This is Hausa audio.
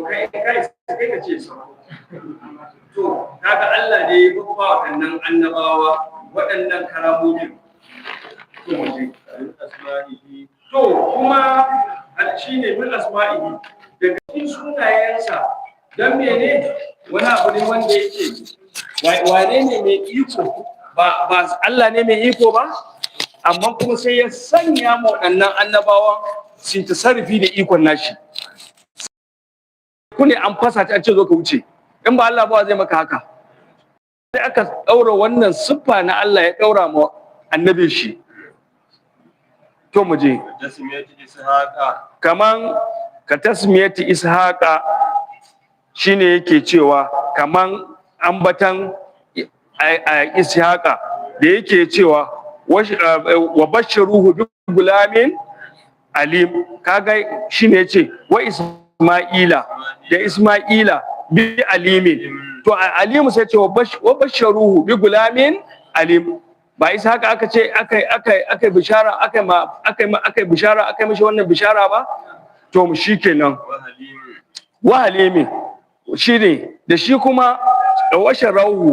Kai kai kai ka ce sauko. To kaga Allah ne ya ba waɗannan annabawa waɗannan karamomin. To mu je. من أسمائه. To kuma shi ne min asma'ihi, daga cikin sunayensa. Dan mene? Wani abu ne wanda yake wane ne mai iko? Ba Allah ne mai iko ba, amma kuma sai ya sanya ma waɗannan annabawan su tasarrufi da ikon nashi. Ku ne an fasa ta, an ce zo ka wuce. In ba Allah ba, zai maka haka? Sai aka ɗaura wannan siffa na Allah, ya ɗaura ma annabin shi. To mu je. تسمية إسحاق. Kaman ka tasmiyati Ishaqa, shine yake cewa kaman ambatan Ishaqa da yake cewa wa bashiruhu bi gulamin alim. Kaga shine yace wa Isma'ila, da Isma'ila bi alimin. To a alimu sai ce wa basharuhu bi gulamin alim. Ba Ishaqa aka ce aka bishara, aka ma aka ma aka bishara, aka mishi wannan bishara ba? To mu shikenan. وحليم. Wa halimi shine da shi kuma wa sharahu.